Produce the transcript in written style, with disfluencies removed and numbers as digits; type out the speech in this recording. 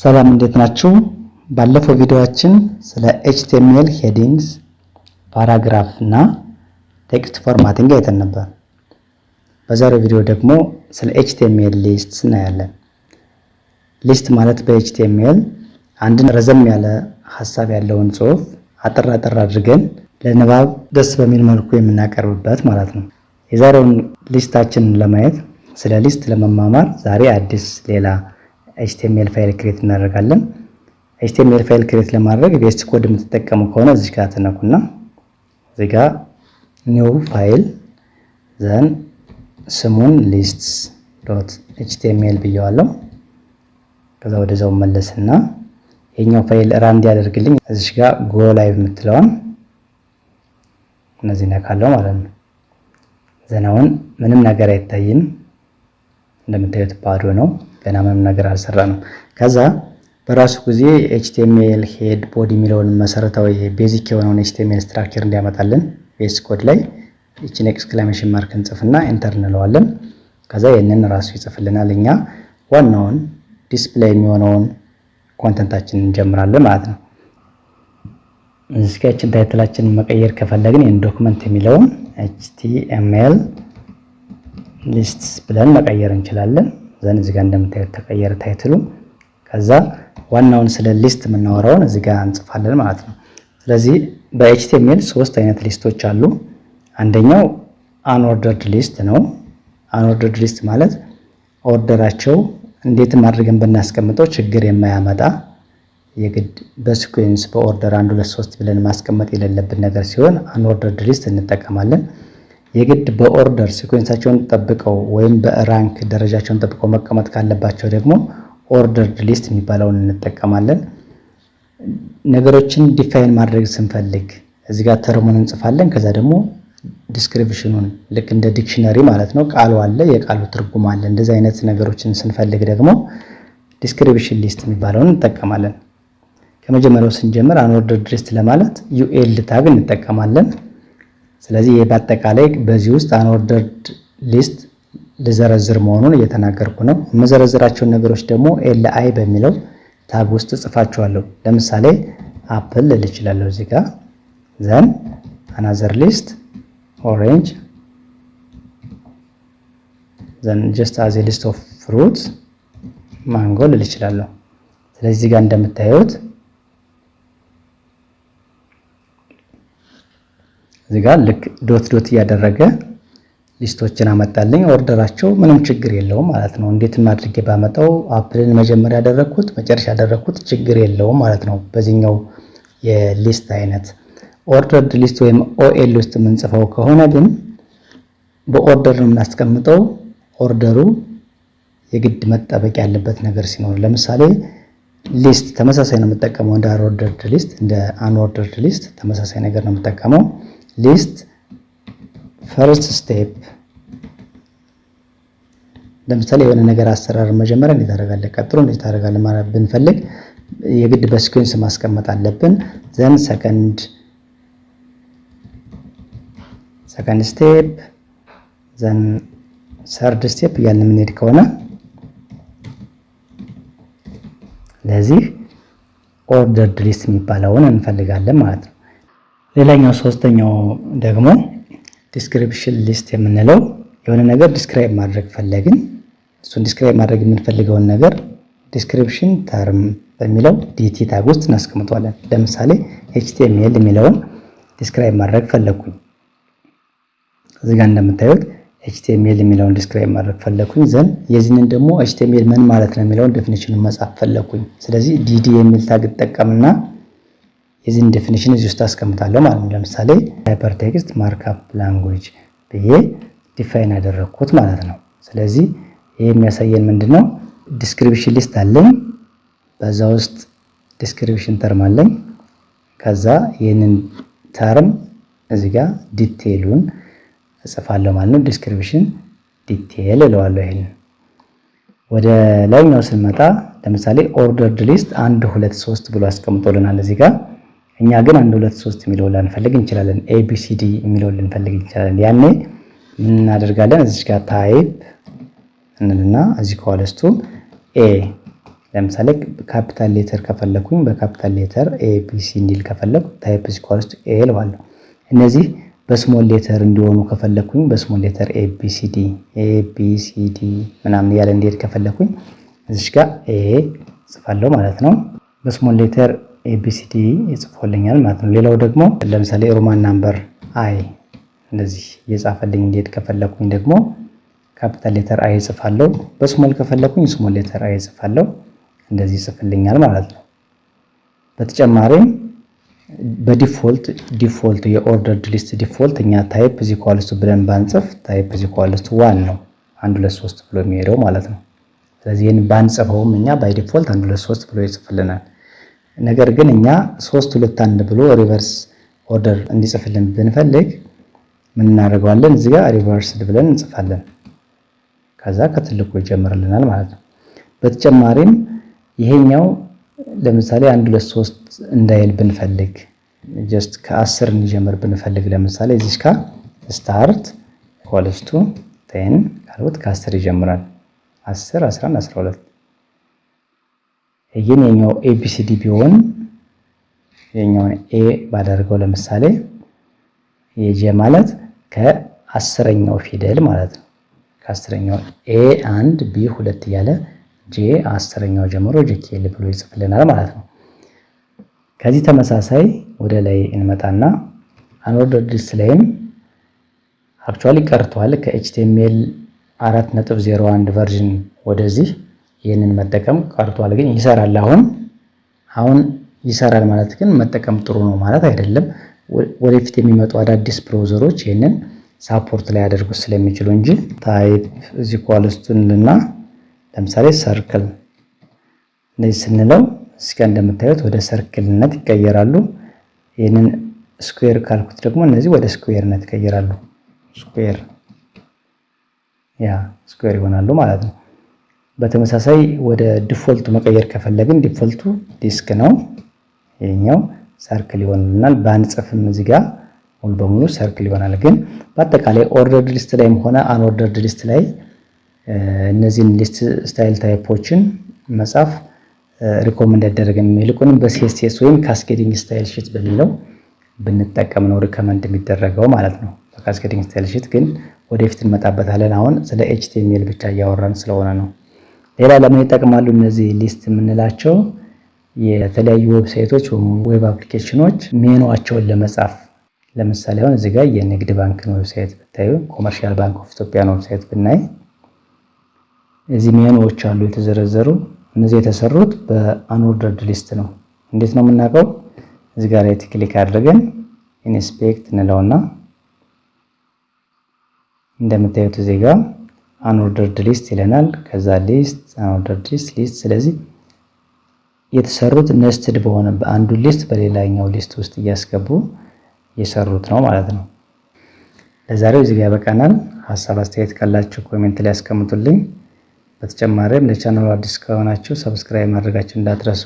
ሰላም፣ እንዴት ናችሁ? ባለፈው ቪዲዮአችን ስለ HTML headings፣ paragraph እና text formatting አይተን ነበር። በዛሬው ቪዲዮ ደግሞ ስለ HTML list እናያለን። List ማለት በ HTML አንድን ረዘም ያለ ሀሳብ ያለውን ጽሑፍ አጠር አጠር አድርገን ለንባብ ደስ በሚል መልኩ የምናቀርብበት ማለት ነው። የዛሬውን list ኣችንን ለማየት፣ ስለ list ለመማማር ዛሬ አዲስ ሌላ HTML file create እናደርጋለን። HTML file create ለማድረግ VS Code የምትጠቀሙ ከሆነ እዚህ ጋር ትነኩና እዚህ ጋር new file፣ then ስሙን list.html ብየዋለሁ። ከዛ ወደዛው መለስና የኛው file run እንዲያደርግልኝ እዚህ ጋር go live የምትለዋን እነዚህ ነካለው ማለት ነው። Then አሁን ምንም ነገር አይታይም። እንደምታዩት ባዶ ነው። ገና ምንም ነገር አልሰራንም። ከዛ በራሱ ጊዜ HTML head፣ body የሚለውን መሰረታዊ basic የሆነውን HTML structure እንዲያመጣልን VS Code ላይ ይችን exclamation mark እንጽፍና enter እንለዋለን። ከዛ ይህንን ራሱ ይጽፍልናል። እኛ ዋናውን display የሚሆነውን content ኣችንን እንጀምራለን ማለት ነው። እዚህ ጋር ይችን title ኣችንን መቀየር ከፈለግን ይህን document የሚለውን HTML list ብለን መቀየር እንችላለን። Then እዚህ ጋር እንደምታዩት ተቀየረ title ኡ። ከዛ ዋናውን ስለ list የምናወራውን እዚህ ጋር እንጽፋለን ማለት ነው። ስለዚህ በ HTML ሶስት አይነት list ኦች አሉ። አንደኛው unordered list ነው። Unordered list ማለት order ኣቸው እንዴትም አድርገን ብናስቀምጠው ችግር የማያመጣ፣ የግድ በ sequence በ order አንድ፣ ሁለት፣ ሶስት ብለን ማስቀመጥ የሌለብን ነገር ሲሆን unordered list እንጠቀማለን። የግድ በ order sequence ኣቸውን ጠብቀው ወይም በ rank ደረጃቸውን ጠብቀው መቀመጥ ካለባቸው ደግሞ ordered list የሚባለውን እንጠቀማለን። ነገሮችን define ማድረግ ስንፈልግ እዚህ ጋር term ኡን እንጽፋለን። ከዛ ደግሞ description ኑን ልክ እንደ dictionary ማለት ነው። ቃሉ አለ፣ የቃሉ ትርጉም አለ። እንደዚህ አይነት ነገሮችን ስንፈልግ ደግሞ description list የሚባለውን እንጠቀማለን። ከመጀመሪያው ስንጀምር unordered list ለማለት ul tag እንጠቀማለን። ስለዚህ ይህ በአጠቃላይ በዚህ ውስጥ unordered list ልዘረዝር መሆኑን እየተናገርኩ ነው። የምዘረዝራቸውን ነገሮች ደግሞ li በሚለው tag ውስጥ ጽፋቸዋለሁ። ለምሳሌ apple ልል እችላለሁ እዚህ ጋር፣ then another list orange፣ then just as list of fruit mango ልል እችላለሁ። ስለዚህ እዚህ ጋር እንደምታዩት እዚህ ጋር ልክ dot dot እያደረገ list ኦችን አመጣልኝ። Order ኣቸው ምንም ችግር የለውም ማለት ነው። እንዴትም አድርጌ ባመጣው apple ን መጀመሪያ ያደረግኩት መጨረሻ ያደረግኩት ችግር የለውም ማለት ነው። በዚህኛው የ list አይነት ordered list ወይም ol ውስጥ የምንጽፈው ከሆነ ግን በ order ነው የምናስቀምጠው። Order ኡ የግድ መጠበቅ ያለበት ነገር ሲኖር፣ ለምሳሌ list ተመሳሳይ ነው የምጠቀመው፣ እንደ unordered list፣ እንደ unordered list ተመሳሳይ ነገር ነው የምጠቀመው። List first step፣ ለምሳሌ የሆነ ነገር አሰራር መጀመሪያ እንዴት ታደርጋለህ፣ ቀጥሎ እንዴት ታደርጋለህ ማለት ብንፈልግ የግድ በ sequence ማስቀመጥ አለብን። Then second step፣ then third step እያልን የምንሄድ ከሆነ ለዚህ ordered list የሚባለውን እንፈልጋለን ማለት ነው። ሌላኛው ሶስተኛው ደግሞ description list የምንለው የሆነ ነገር describe ማድረግ ፈለግን፣ እሱን describe ማድረግ የምንፈልገውን ነገር description term በሚለው dt tag ውስጥ እናስቀምጠዋለን። ለምሳሌ HTML የሚለውን describe ማድረግ ፈለግኩኝ። እዚህ ጋር እንደምታዩት HTML የሚለውን describe ማድረግ ፈለግኩኝ። Then የዚህንን ደግሞ HTML ምን ማለት ነው የሚለውን definition መጻፍ ፈለግኩኝ። ስለዚህ dd የሚል tag እጠቀምና የዚህን definition እዚህ ውስጥ አስቀምጣለሁ ማለት ነው። ለምሳሌ hypertext markup language ብዬ define ያደረግኩት ማለት ነው። ስለዚህ ይህ የሚያሳየን ምንድን ነው? Description list አለኝ። በዛ ውስጥ description term አለኝ። ከዛ ይህንን term እዚህ ጋር detail ኡን እጽፋለሁ ማለት ነው። Description detail እለዋለሁ። ይሄንን ወደ ላይኛው ስንመጣ ለምሳሌ ordered list አንድ፣ ሁለት፣ ሶስት ብሎ አስቀምጦልናል እዚህ ጋር። እኛ ግን አንድ፣ ሁለት፣ ሶስት የሚለውን ላንፈልግ እንችላለን። A B C D የሚለውን ልንፈልግ እንችላለን። ያኔ ምን እናደርጋለን? እዚህ ጋር type እንልና is equals to A ለምሳሌ capital letter ከፈለኩኝ በ capital letter A B C እንዲል ከፈለኩ type is equals to A እለዋለሁ። እነዚህ በ small letter እንዲሆኑ ከፈለኩኝ በ small letter A B C D A B C D ምናምን እያለ እንዲሄድ ከፈለኩኝ እዚች ጋር a ጽፋለሁ ማለት ነው። በ small letter A B C D ይጽፎልኛል ማለት ነው። ሌላው ደግሞ ለምሳሌ Roman number I እንደዚህ እየጻፈልኝ እንዲሄድ ከፈለኩኝ ደግሞ capital letter I እጽፋለሁ። በ small ከፈለኩኝ small letter I እጽፋለሁ። እንደዚህ ይጽፍልኛል ማለት ነው። በተጨማሪም በ default የ ordered list default እኛ type is equals to ብለን ባንጽፍ type is equals to one ነው፣ አንድ ሁለት ሶስት ብሎ የሚሄደው ማለት ነው። ስለዚህ ይህን ባንጽፈውም እኛ by default አንድ ሁለት ሶስት ብሎ ይጽፍልናል። ነገር ግን እኛ ሶስት ሁለት አንድ ብሎ reverse order እንዲጽፍልን ብንፈልግ ምን እናደርገዋለን? እዚህ ጋር reversed ብለን እንጽፋለን። ከዛ ከትልቁ ይጀምርልናል ማለት ነው። በተጨማሪም ይሄኛው ለምሳሌ አንድ ሁለት ሶስት እንዳይል ብንፈልግ just ከ10 እንዲጀምር ብንፈልግ ለምሳሌ እዚህ ጋር start equals to 10 ካልኩት ከ10 ይጀምራል። 10፣ 11፣ 12። ይህን የኛው ABCD ቢሆን የኛውን A ባደርገው ለምሳሌ የ J ማለት ከ10ኛው ፊደል ማለት ነው። ከ10ኛው A አንድ B ሁለት እያለ J 10ኛው ጀምሮ J K L ብሎ ይጽፍልናል ማለት ነው። ከዚህ ተመሳሳይ ወደ ላይ እንመጣና unordered list ላይም actually ቀርቷል። ከ HTML 4.01 version ወደዚህ ይህንን መጠቀም ቀርቷል። ግን ይሰራል። አሁን ይሰራል ማለት ግን መጠቀም ጥሩ ነው ማለት አይደለም። ወደፊት የሚመጡ አዳዲስ browser ኦች ይህንን support ላያደርጉ ስለሚችሉ እንጂ type is equals to እንልና ለምሳሌ circle እንደዚህ ስንለው እዚህ ጋር እንደምታዩት ወደ circle ነት ይቀየራሉ። ይህንን square ካልኩት ደግሞ እነዚህ ወደ square ነት ይቀየራሉ። Square, yeah, square ይሆናሉ ማለት ነው። በተመሳሳይ ወደ default ኡ መቀየር ከፈለግን default ኡ disc ነው። ይሄኛው circle ይሆንልናል። ባንጽፍም እዚህ ጋር ሙሉ በሙሉ circle ይሆናል። ግን በአጠቃላይ ordered list ላይም ሆነ unordered list ላይ እነዚህን list style type ኦችን መጻፍ recommend አይደረግም። ይልቁንም በ CSS ወይም cascading style sheet በሚለው ብንጠቀም ነው recommend የሚደረገው ማለት ነው። በ cascading style sheet ግን ወደፊት እንመጣበታለን። አሁን ስለ HTML ብቻ እያወራን ስለሆነ ነው። ሌላ ለምን ይጠቅማሉ እነዚህ list የምንላቸው? የተለያዩ website ኦች ወይም web application ኖች menu ዋቸውን ለመጻፍ። ለምሳሌ አሁን እዚህ ጋር የንግድ ባንክን website ብታዩ፣ Commercial Bank of Ethiopia ን website ብናይ እዚህ ሜኑዎች አሉ የተዘረዘሩ። እነዚህ የተሰሩት በ unordered list ነው። እንዴት ነው የምናውቀው? እዚህ ጋር right click አድርገን inspect እንለውና እንደምታዩት እዚህ ጋር unordered list ይለናል። ከዛ list፣ unordered list፣ list። ስለዚህ የተሰሩት nested በሆነ በአንዱ list በሌላኛው list ውስጥ እያስገቡ የሰሩት ነው ማለት ነው። ለዛሬው እዚህ ጋር ያበቃናል። ሀሳብ አስተያየት ካላችሁ comment ላይ ያስቀምጡልኝ። በተጨማሪም ለቻናሉ አዲስ ከሆናችሁ subscribe ማድረጋችሁ እንዳትረሱ።